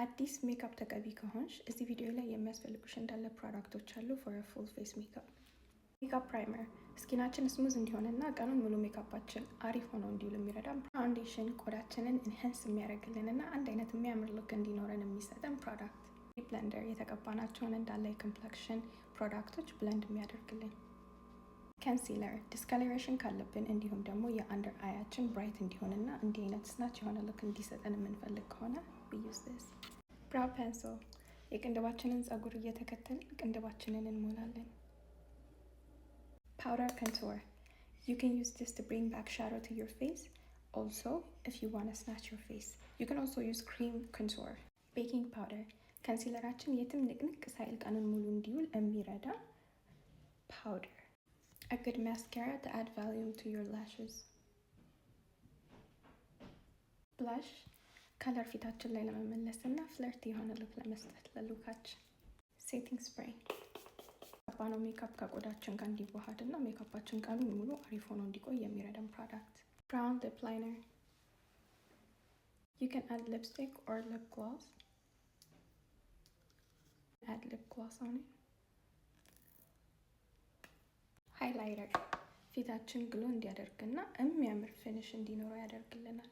አዲስ ሜካፕ ተቀቢ ከሆንሽ እዚህ ቪዲዮ ላይ የሚያስፈልጉሽ እንዳለ product ኦች አሉ for full face makeup። Makeup primer skin ኣችን smooth እንዲሆንና ቀኑን ሙሉ ሜካፓችን አሪፍ ሆኖ እንዲውል የሚረዳን፣ foundation ቆዳችንን enhance የሚያደርግልን እና አንድ አይነት የሚያምር look እንዲኖረን የሚሰጠን product፣ blender የተቀባናቸውን እንዳለ የ complexion product ኦች blend የሚያደርግልን፣ concealer discoloration ካለብን እንዲሁም ደግሞ የ under eye ኣችን bright እንዲሆንና እንዲህ አይነት snatch የሆነ look እንዲሰጠን የምንፈልግ ከሆነ we use this። Brow pencil የቅንድባችንን ጸጉር እየተከተልን ቅንድባችንን እንሞላለን። Powder contour. You can use this to bring back shadow to your face. Also, if you want to snatch your face, you can also use cream contour. Baking powder concealer ኣችን የትም ንቅንቅ ሳይል ቀኑን ሙሉ እንዲውል የሚረዳ powder። A good mascara to add volume to your lashes. Blush color ፊታችን ላይ ለመመለስ እና flirty የሆነ look ለመስጠት ለ look ኣችን። Setting spray የተቀባነው ሜካፕ ከቆዳችን ጋር እንዲዋሃድ እና ሜካፓችን ቀኑን ሙሉ አሪፍ ሆኖ እንዲቆይ የሚረዳን product። Brown lip liner. You can add lipstick or lip gloss. Add lip gloss on it. Highlighter ፊታችን glow እንዲያደርግና የሚያምር finish እንዲኖረው ያደርግልናል።